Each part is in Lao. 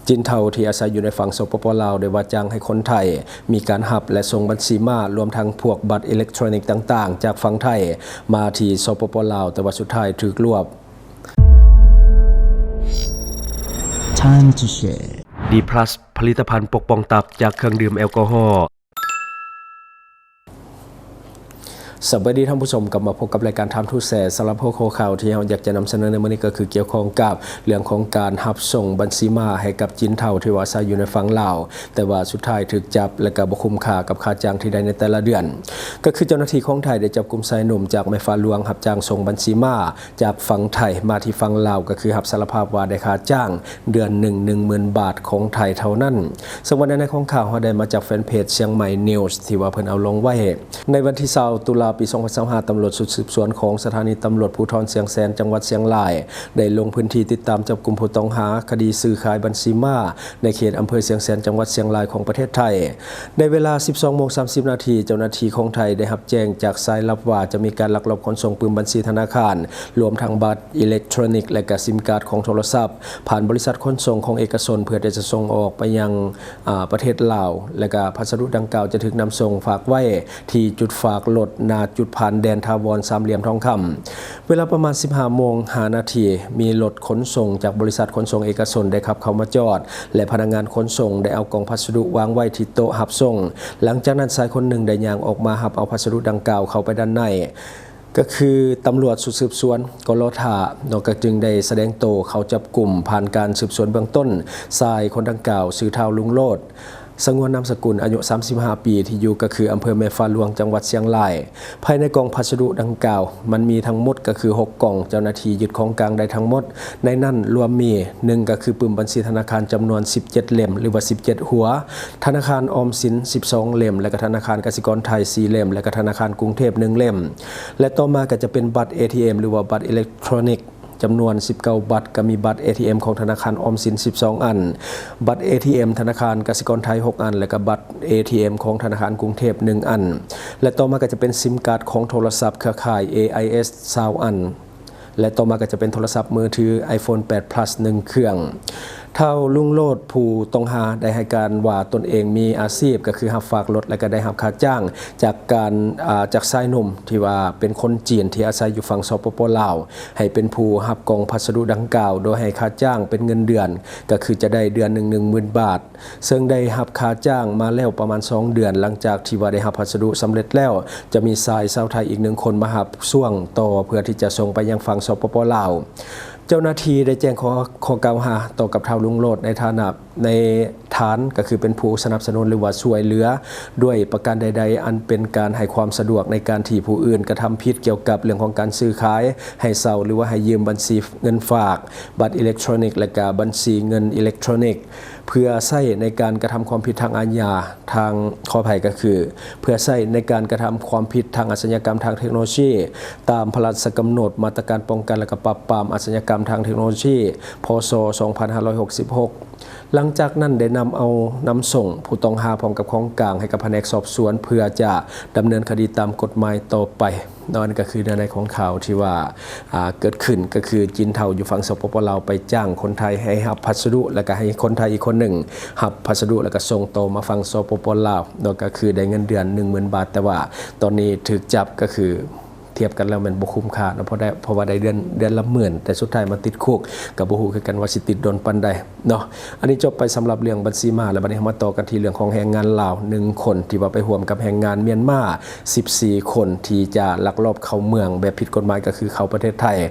ຈີນເຖົ້າທີ່ອາໄສຢູ່ໃນຝັ່ງ ສປປ ລາວ ໄດ້ວ່າຈ້າງໃຫ້ຄົນໄທມີການຮັບ ແລະ ສົ່ງບັນຊີມ້າ, ລວມທັງພວກບັດອີເລັກໂທຣນິກຕ່າງໆ ຈາກຝັ່ງໄທມາທີ່ ສປປ ລາວ, ແຕ່ວ່າສຸດທ້າຍຖືກລວບ. Time to share. ດີພລັສ ຜະລິດຕະພັນປົກປ້ອງຕັບຈາກເຄື່ອງດື່ມແອລກໍຮໍ. ສະບາຍດີທ່ານຜູ້ຊົມ, ກັບມາພົບກັບລາຍການ Time to Share. ສຳລັບຫົວຂໍ້ຂ່າວທີ່ເຮົາຢາກຈະນຳສະເໜີໃນມື້ນີ້ ກໍຄືກ່ຽວຂ້ອງກັບເລື່ອງຂອງການຮັບສົ່ງບັນຊີມ້າໃຫ້ກັບຈີນເຖົ້າທີ່ວ່າອາໄສຢູ່ໃນຝັ່ງລາວ, ແຕ່ວ່າສຸດທ້າຍຖືກຈັບ ແລະ ກໍບໍ່ຄຸ້ມຄ່າກັບຄ່າຈ້າງທີ່ໄດ້ໃນແຕ່ລະເດືອນ. ກໍຄືເຈົ້າໜ້າທີ່ຂອງໄທໄດ້ຈັບກຸມຊາຍໜຸ່ມຈາກແມ່ຟ້າຫຼວງ ຮັບຈ້າງສົ່ງບັນຊີມ້າ ຈາກຝັ່ງໄທມາທີ່ຝັ່ງລາວ ກໍຄືຮັບສາລະພາບວ່າໄດ້ຄ່າຈ້າງເດືອນໜຶ່ງ ໜຶ່ງໝື່ນບາດຂອງໄທເທົ່ານັ້ນ. ເຊິ່ງວ່າໃນໃນຂອງຂ່າວເຮົາໄດ້ມາຈາກແຟນເພຈ Chiang Mai News ທີ່ວ່າເພິ່ນເອົາລົງໄວ້. ໃນວັນທີຊາວ ຕຸລາ ປີສອງພັນຊາວຫ້າ ຕຳຫຼວດຊຸດສືບສວນຂອງສະຖານີຕຳຫຼວດພູທອນຊຽງແສນ ຈັງຫວັດຊຽງລາຍ ໄດ້ລົງພື້ນທີ່ຕິດຕາມຈັບກຸມຜູ້ຕ້ອງຫາຄະດີຊື້ຂາຍບັນຊີມ້າ ໃນເຂດອຳເພີຊຽງແສນ ຈັງຫວັດຊຽງລາຍຂອງປະເທດໄທ. ໃນເວລາ ສິບສອງໂມງສາມສິບນາທີ ເຈົ້າໜ້າທີ່ຂອງໄທໄດ້ຮັບແຈ້ງຈາກສາຍລັບວ່າຈະມີການລັກລອບຂົນສົ່ງປຶ້ມບັນຊີທະນາຄານ ລວມທັງບັດອີເລັກໂທຣນິກ ແລະ ກະຊິມກາດຂອງໂທລະສັບ ຜ່ານບໍລິສັດຂົນສົ່ງຂອງເອກະຊົນ ເພື່ອທີ່ຈະສົ່ງອອກໄປຍັງ ອາ ປະເທດລາວ ແລະ ກະພັດສະດຸດັ່ງກ່າວຈະຖືກນຳສົ່ງຝາກໄວ້ທີ່ຈຸດຝາກລົດ ໜ້າຈຸດຜ່ານແດນຖາວອນສາມຫຼ່ຽມທອງຄຳ. ເວລາປະມານ ສິບຫ້າໂມງຫ້ານາທີ ມີລົດຂົນສົ່ງຈາກບໍລິສັດຂົນສົ່ງເອກະຊົນໄດ້ຂັບເຂົ້າມາຈອດ ແລະ ພະນັກງານຂົນສົ່ງໄດ້ເອົາກ່ອງພັດສະດຸວາງໄວ້ທີ່ໂຕະຮັບສົ່ງ. ຫຼັງຈາກນັ້ນ ຊາຍຄົນໜຶ່ງໄດ້ຍ່າງອອກມາຮັບເອົາພັດສະດຸດັ່ງກ່າວເຂົ້າໄປດ້ານໃນ. ກໍຄືຕຳຫຼວດຊຸດສືບສວນ ກໍລໍຖ້າເນາະ ກໍຈຶ່ງໄດ້ສະແດງໂຕເຂົ້າຈັບກຸມ. ຜ່ານການສືບສວນເບື້ອງຕົ້ນ, ຊາຍຄົນດັ່ງກ່າວຊື່ທ້າວ ລຸງໂລດ ສະຫງວນນາມສະກຸນ ອາຍຸສາມສິບຫ້າປີ ທີ່ຢູ່ກໍຄືອຳເພີແມ່ຟ້າຫຼວງ ຈັງຫວັດຊຽງລາຍ. ພາຍໃນກ່ອງພັດສະດຸດັ່ງກ່າວ ມັນມີທັງໝົດກໍຄືຫົກກ່ອງ. ເຈົ້າໜ້າທີ່ຍຶດຂອງກາງໄດ້ທັງໝົດ, ໃນນັ້ນລວມມີ ໜຶ່ງ ກໍຄືປຶ້ມບັນຊີທະນາຄານຈຳນວນສິບເຈັດເຫຼັ້ມ ຫຼືວ່າສິບເຈັດຫົວ, ທະນາຄານອອມສິນສິບສອງເຫຼັ້ມ ແລະ ກະທະນາຄານກະສິກອນໄທສີ່ເຫຼັ້ມ ແລະ ກະທະນາຄານກຸງເທບໜຶ່ງເຫຼັ້ມ ແລະ ຕໍ່ມາກໍຈະເປັນບັດເອທີເອັມ ຫຼືວ່າບັດອີເລັກໂທຣນິກ ຈຳນວນສິບເກົ້າບັດ, ກໍມີບັດເອທີເອັມຂອງທະນາຄານອອມສິນສິບສອງອັນ, ບັດເອທີເອັມທະນາຄານກະສິກອນໄທຫົກອັນ ແລະ ກະບັດເອທີເອັມຂອງທະນາຄານກຸງເທບໜຶ່ງອັນ ແລະ ຕໍ່ມາກໍຈະເປັນຊິມກາດຂອງໂທລະສັບເຄືອຂ່າຍເອໄອເອສຊາວອັນ ແລະ ຕໍ່ມາກໍຈະເປັນໂທລະສັບມືຖືໄອໂຟນແປດພລັສໜຶ່ງເຄື່ອງ. ທ້າວ ລຸງໂລດ ຜູ້ຕ້ອງຫາໄດ້ໃຫ້ການວ່າຕົນເອງມີອາຊີບກໍຄືຮັບຝາກລົດ ແລະ ກໍໄດ້ຮັບຄ່າຈ້າງຈາກການ ອາ ຈາກຊາຍໜຸ່ມທີ່ວ່າເປັນຄົນຈີນທີ່ອາໄສຢູ່ຝັ່ງ ສປປ ລາວ ໃຫ້ເປັນຜູ້ຮັບກ່ອງພັດສະດຸດັ່ງກ່າວ ໂດຍໃຫ້ຄ່າຈ້າງເປັນເງິນເດືອນ ກໍຄືຈະໄດ້ເດືອນໜຶ່ງ ໜຶ່ງໝື່ນບາດ, ເຊິ່ງໄດ້ຮັບຄ່າຈ້າງມາແລ້ວປະມານສອງເດືອນ ຫຼັງຈາກທີ່ວ່າໄດ້ຮັບພັດສະດຸສຳເລັດແລ້ວ, ຈະມີຊາຍຊາວໄທອີກໜຶ່ງຄົນມາຮັບຊ່ວງຕໍ່ ເພື່ອທີ່ຈະສົ່ງໄປຍັງຝັ່ງ ສປປ ລາວ. ເຈົ້າໜ້າທີ່ໄດ້ແຈ້ງຂໍ້ ຂໍ້ກ່າວຫາຕໍ່ກັບທ້າວ ລຸງໂລດ ໃນຖານະ ໃນຖານກໍຄືເປັນຜູ້ສະໜັບສະໜູນ ຫຼືວ່າຊ່ວຍເຫຼືອດ້ວຍປະການໃດໆ ອັນເປັນການໃຫ້ຄວາມສະດວກໃນການທີ່ຜູ້ອື່ນກະທຳຜິດກ່ຽວກັບເລື່ອງຂອງການຊື້ຂາຍ, ໃຫ້ເຊົ່າ ຫຼືວ່າໃຫ້ຢືມບັນຊີເງິນຝາກ, ບັດອີເລັກໂທຣນິກ ແລະ ກະບັນຊີເງິນອີເລັກໂທຣນິກ ເພື່ອໃຊ້ໃນການກະທຳຄວາມຜິດທາງອາຍາ ທາງ ຂໍອະໄພ ກໍຄື ເພື່ອໃຊ້ໃນການກະທຳຄວາມຜິດທາງອາຊະຍາກຳທາງເທັກໂນໂລຊີ ຕາມພະລາຊະກຳນົດມາດຕະການປ້ອງກັນ ແລະ ກະປາບປາມອາຊະຍາກຳທາງເທັກໂນໂລຊີ ພ.ສ. ສອງພັນຫ້າຮ້ອຍຫົກສິບຫົກ. ຫຼັງຈາກນັ້ນໄດ້ນຳເອົາ ນຳສົ່ງຜູ້ຕ້ອງຫາພ້ອມກັບຂອງກາງໃຫ້ກັບພະແນກສອບສວນ ເພື່ອຈະດຳເນີນຄະດີຕາມກົດໝາຍຕໍ່ໄປ. ເນາະ ອັນນີ້ກໍຄືເນື້ອໃນຂອງຂ່າວທີ່ວ່າ ອ່າ ເກີດຂຶ້ນ ກໍຄືຈີນເຖົ້າຢູ່ຝັ່ງ ສປປ ລາວ ໄປຈ້າງຄົນໄທໃຫ້ຮັບພັດສະດຸ ແລ້ວກໍໃຫ້ຄົນໄທອີກຄົນໜຶ່ງຮັບພັດສະດຸ ແລ້ວກໍສົ່ງຕໍ່ມາຝັ່ງ ສປປ ລາວ ເນາະ ກໍຄືໄດ້ເງິນເດືອນໜຶ່ງໝື່ນບາດ, ແຕ່ວ່າຕອນນີ້ຖືກຈັບ ກໍຄືທຽບກັນແລ້ວແມ່ນບໍ່ຄຸ້ມຄ່າເນາະ ເພາະໄດ້ ເພາະວ່າໄດ້ເດືອນ ເດືອນລະໝື່ນ ແຕ່ສຸດທ້າຍມາຕິດຄຸກ ກໍບໍ່ຮູ້ຄືກັນວ່າຊິຕິດດົນປານໃດເນາະ. ອັນນີ້ຈົບໄປສຳລັບເລື່ອງບັນຊີມ້າ ແລ້ວບັດນີ້ເຮົາມາຕໍ່ກັນທີ່ເລື່ອງຂອງແຮງງານລາວໜຶ່ງຄົນ ທີ່ວ່າໄປຮ່ວມກັບແຮງງານມຽນມາ ສິບສີ່ຄົນ ທີ່ຈະລັກລອບເຂົ້າເມືອງແບບຜິດກົດໝາຍ ກໍຄືເຂົ້າປະເທດໄທ,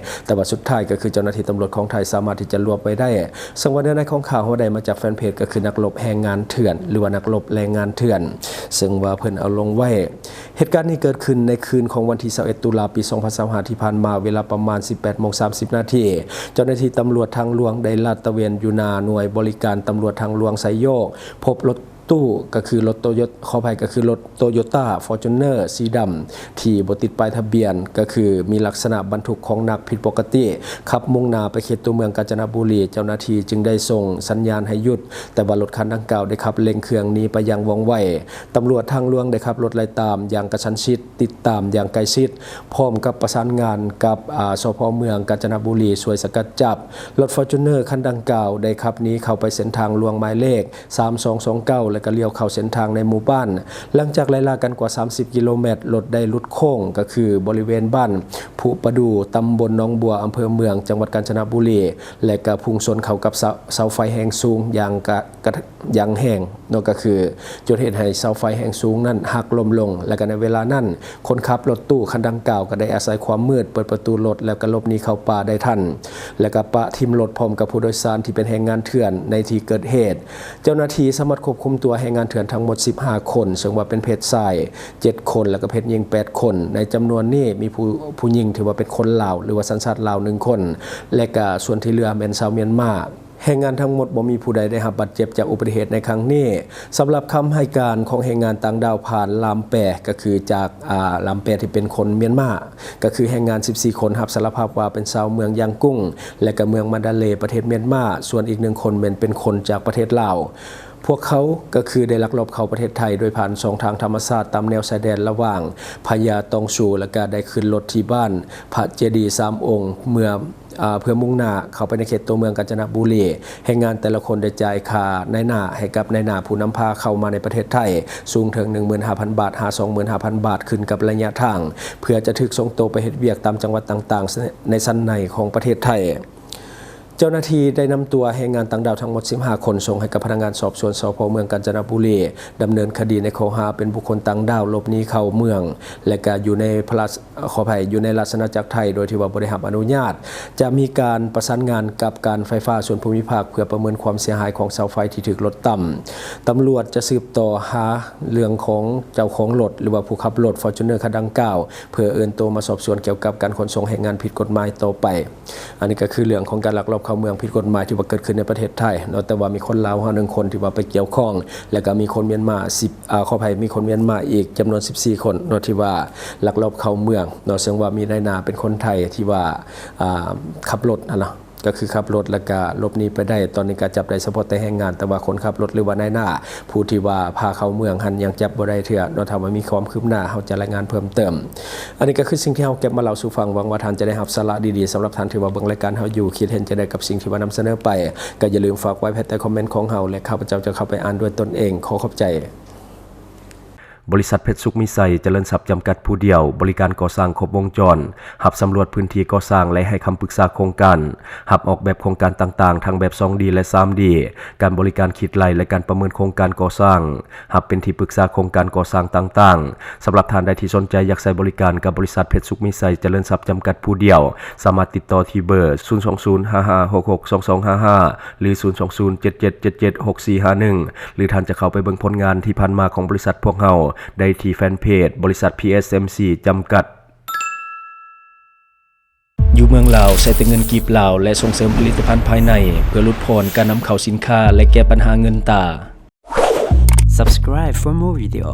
ແຕ່ວ່າສຸດທ້າຍກໍຄືເຈົ້າໜ້າທີ່ຕຳຫຼວດຂອງໄທສາມາດທີ່ຈະລວບໄວ້ໄດ້. ເຊິ່ງວ່າເນື້ອໃນຂອງຂ່າວເຮົາໄດ້ມາຈາກແຟນເພຈ ກໍຄືນັກລົບແຮງງານເຖື່ອນ ຫຼືວ່ານັກລົບແລງງານເຖື່ອນ, ເຊິ່ງວ່າເພິ່ນເອົາລົງໄວ້. ເຫດການນີ້ເກີດຂຶ້ນໃນຄືນຂອງວັນທີຊາວເອັດ ຕຸລາ ປີສອງພັນຊາວຫ້າ ທີ່ຜ່ານມາ, ເວລາປະມານ ສິບແປດໂມງສາມສິບນາທີ, ເຈົ້າໜ້າທີ່ຕຳຫຼວດທາງຫຼວງໄດ້ລາດຕະເວນຢູ່ໜ້າໜ່ວຍບໍລິການຕຳຫຼວດທາງຫຼວງໄຊໂຍກ, ພົບລົດ ຕູ້ ກໍຄືລົດໂຕໂຍ ຂໍອະໄພ ກໍຄືລົດໂຕໂຍຕ້າຟໍຈູນເນີສີດຳ ທີ່ບໍ່ຕິດປ້າຍທະບຽນ ກໍຄືມີລັກສະນະບັນທຸກຂອງໜັກຜິດປົກກະຕິ ຂັບມຸ່ງໜ້າໄປເຂດຕົວເມືອງການຈະນະບູລີ. ເຈົ້າໜ້າທີ່ຈຶ່ງໄດ້ສົ່ງສັນຍານໃຫ້ຢຸດ, ແຕ່ວ່າລົດຄັນດັ່ງກ່າວໄດ້ຂັບເລັ່ງເຄື່ອງໜີໄປຢ່າງວ່ອງໄວ. ຕຳຫຼວດທາງຫຼວງໄດ້ຂັບລົດໄລ່ຕາມຢ່າງກະຊັ້ນຊິດ, ຕິດຕາມຢ່າງໃກ້ຊິດ, ພ້ອມກັບປະສານງານກັບ ອາ ສພ ເມືອງການຈະນະບູລີ ຊ່ວຍສະກັດຈັບ. ລົດຟໍຈູນເນີຄັນດັ່ງກ່າວໄດ້ຂັບໜີເຂົ້າໄປເສັ້ນທາງຫຼວງໝາຍເລກ ສາມສອງສອງເກົ້າ ແລະກະລ້ຽວເຂົ້າເສັ້ນທາງໃນໝູ່ບ້ານ. ຫຼັງຈາກໄລ່ລ່າກັນກວ່າສາມສິບກິໂລແມັດ, ລົດໄດ້ຫຼຸດໂຄ້ງ ກໍຄືບໍລິເວນບ້ານຜຸປະດູ, ຕຳບົນໜອງບົວ, ອຳເພີເມືອງ, ຈັງຫວັດການຈະນະບູລີ ແລະກະພຸ່ງຊົນເຂົ້າກັບເສົາ ເສົາໄຟແຮງສູງຢ່າງກະ ກະ ຢ່າງແຮງເນາະ, ກໍຄືຈົນເຮັດໃຫ້ເສົາໄຟແຮງສູງນັ້ນຫັກລົ້ມລົງ. ແລະກະໃນເວລານັ້ນ, ຄົນຂັບລົດຕູ້ຄັນດັ່ງກ່າວກໍໄດ້ອາໄສຄວາມມືດເປີດປະຕູລົດ ແລ້ວກໍຫຼົບໜີເຂົ້າປ່າໄດ້ທັນ ແລ້ວກໍປະຖິ້ມລົດພ້ອມກັບຜູ້ໂດຍສານທີ່ເປັນແຮງງານເຖື່ອນໃນທີ່ເກີດເຫດ. ເຈົ້າໜ້າທີ່ສາມາດຄວບຄຸມຕົວແຮງງານເຖື່ອນທັງໝົດສິບຫ້າຄົນ, ເຊິ່ງວ່າເປັນເພດຊາຍເຈັດຄົນ ແລ້ວກໍເພດຍິງແປດຄົນ. ໃນຈຳນວນນີ້ມີຜູ້ ຜູ້ຍິງທີ່ວ່າເປັນຄົນລາວ ຫຼືວ່າສັນຊາດລາວໜຶ່ງຄົນ ແລະກະສ່ວນທີ່ເຫຼືອແມ່ນຊາວມຽນມາ. ແຮງງານທັງໝົດບໍ່ມີຜູ້ໃດໄດ້ຮັບບາດເຈັບຈາກອຸບັດຕິເຫດໃນຄັ້ງນີ້. ສຳລັບຄຳໃຫ້ການຂອງແຮງງານຕ່າງດ້າວຜ່ານລ່າມແປ, ກໍຄືຈາກ ອາ ລ່າມແປທີ່ເປັນຄົນມຽນມາ, ກໍຄືແຮງງານສິບສີ່ຄົນຮັບສາລະພາບວ່າເປັນຊາວເມືອງຢາງກຸ້ງ ແລະກະເມືອງມານດາເລ ປະເທດມຽນມາ, ສ່ວນອີກໜຶ່ງຄົນແມ່ນເປັນຄົນຈາກປະເທດລາວ. ພວກເຂົາກໍຄືໄດ້ລັກລອບເຂົ້າປະເທດໄທໂດຍຜ່ານຊ່ອງທາງທຳມະຊາດຕາມແນວຊາຍແດນລະຫວ່າງພະຍາຕອງຊູ ແລະກະໄດ້ຂຶ້ນລົດທີ່ບ້ານພະເຈດີສາມອົງ ເມື່ອ ອາ ເພື່ອມຸ່ງໜ້າເຂົ້າໄປໃນເຂດຕົວເມືອງການຈະນະບູລີ. ແຮງງານແຕ່ລະຄົນໄດ້ຈ່າຍຄ່ານາຍໜ້າໃຫ້ກັບນາຍໜ້າຜູ້ນຳພາເຂົ້າມາໃນປະເທດໄທ ສູງເຖິງໜຶ່ງໝື່ນຫ້າພັນບາດ ຫາ ສອງໝື່ນຫ້າພັນບາດ ຂຶ້ນກັບໄລຍະທາງ ເພື່ອຈະຖືກສົ່ງໂຕໄປເຮັດວຽກຕາມຈັງຫວັດຕ່າງໆ ໃນຊັ້ນໃນຂອງປະເທດໄທ. ເຈົ້າໜ້າທີ່ໄດ້ນຳຕົວແຮງງານຕ່າງດ້າວທັງໝົດສິບຫ້າຄົນ ສົ່ງໃຫ້ກັບພະນັກງານສອບສວນ ສພ ເມືອງການຈະນະບູລີ ດຳເນີນຄະດີໃນຂໍ້ຫາເປັນບຸກຄົນຕ່າງດ້າວຫຼົບໜີເຂົ້າເມືອງ ແລະກະຢູ່ໃນພະລາຊ ຂໍອະໄພ ຢູ່ໃນລາຊະອານາຈັກໄທ ໂດຍທີ່ວ່າບໍ່ໄດ້ຮັບອະນຸຍາດ. ຈະມີການປະສານງານກັບການໄຟຟ້າສ່ວນພູມິພາກ ເພື່ອປະເມີນຄວາມເສຍຫາຍຂອງເສົາໄຟທີ່ຖືກລົດຕຳ. ຕຳຫຼວດຈະສືບຕໍ່ຫາເລື່ອງຂອງເຈົ້າຂອງລົດ ຫຼືວ່າຜູ້ຂັບລົດຟໍຈູນເນີຄັນດັ່ງກ່າວ ເພື່ອເອີ້ນໂຕມາສອບສວນກ່ຽວກັບການຂົນສົ່ງແຮງງານຜິດກົດໝາຍຕໍ່ໄປ. ອັນນີ້ກໍຄືເລື່ອງຂອງການລັກລອບເຂົ້າເມືອງຜິດກົດໝາຍທີ່ວ່າເກີດຂຶ້ນໃນປະເທດໄທເນາະ, ແຕ່ວ່າມີຄົນລາວເຮົາໜຶ່ງຄົນທີ່ວ່າໄປກ່ຽວຂ້ອງ ແລ້ວກໍມີຄົນມຽນມາສິບ ອາ ຂໍອະໄພ ມີຄົນມຽນມາອີກຈຳນວນສິບສີ່ຄົນເນາະ ທີ່ວ່າລັກລອບເຂົ້າເມືອງເນາະ, ເຊິ່ງວ່າມີນາຍໜ້າເປັນຄົນໄທທີ່ວ່າ ອາ ຂັບລົດຫັ້ນນະ ກໍຄືຂັບລົດແລ້ວກໍຫຼົບໜີໄປໄດ້. ຕອນນີ້ກໍຈັບໄດ້ສະເພາະແຕ່ແຮງງານ, ແຕ່ວ່າຄົນຂັບລົດ ຫຼືວ່ານາຍໜ້າ ຜູ້ທີ່ວ່າພາເຂົ້າເມືອງຫັ້ນຍັງຈັບບໍ່ໄດ້ເທື່ອເນາະ. ຖ້າວ່າມີຄວາມຄືບໜ້າ ເຮົາຈະລາຍງານເພີ່ມເຕີມ. ອັນນີ້ກໍຄືສິ່ງທີ່ເຮົາເກັບມາເລົ່າສູ່ຟັງ. ຫວັງວ່າທ່ານຈະໄດ້ຮັບສາລະດີໆ. ສຳລັບທ່ານທີ່ວ່າເບິ່ງລາຍການເຮົາຢູ່, ຄິດເຫັນຈັ່ງໃດກັບສິ່ງທີ່ວ່ານຳສະເໜີໄປ, ກໍຢ່າລືມຝາກໄວ້ພາຍໃຕ້ຄອມເມັນຂອງເຮົາ ແລະ ຂ້າພະເຈົ້າຈະເຂົ້າໄປອ່ານດ້ວຍຕົນເອງ. ຂໍຂອບໃຈ. ບໍລິສັດເພັດສຸກມີໄຊຈະເລີນຊັບຈຳກັດຜູ້ດຽວ, ບໍລິການກໍ່ສ້າງຄົບວົງຈອນ, ຮັບສຳຫຼວດພື້ນທີ່ກໍ່ສ້າງ ແລະ ໃຫ້ຄຳປຶກສາໂຄງການ, ຮັບອອກແບບໂຄງການຕ່າງໆ ທັງແບບສອງດີ ແລະ ສາມດີ, ການບໍລິການຄິດໄລ່ ແລະ ການປະເມີນໂຄງການກໍ່ສ້າງ, ຮັບເປັນທີ່ປຶກສາໂຄງການກໍ່ສ້າງຕ່າງໆ. ສຳລັບທ່ານໃດທີ່ສົນໃຈຢາກໃຊ້ບໍລິການກັບບໍລິສັດເພັດສຸກມີໄຊຈະເລີນຊັບຈຳກັດຜູ້ດຽວ, ສາມາດຕິດຕໍ່ທີ່ເບີ ສູນສອງສູນ ຫ້າຫ້າຫົກຫົກ ສອງສອງຫ້າຫ້າ ຫຼື ສູນສອງສູນ ເຈັດເຈັດເຈັດເຈັດ ຫົກສີ່ຫ້າໜຶ່ງ ຫຼື ທ່ານຈະເຂົ້າໄປເບິ່ງຜົນງານທີ່ຜ່ານມາຂອງບໍລິສັດພວກເຮົາໄດ້ທີ່ແຟນເພຈ ບໍລິສັດ ພີເອສເອັມຊີ ຈຳກັດ. ຢູ່ເມືອງລາວ ໃຊ້ແຕ່ເງິນກີບລາວ ແລະ ສົ່ງເສີມຜະລິດຕະພັນພາຍໃນ ເພື່ອຫຼຸດຜ່ອນການນຳເຂົ້າສິນຄ້າ ແລະ ແກ້ບັນຫາເງິນຕາ. Subscribe for more video.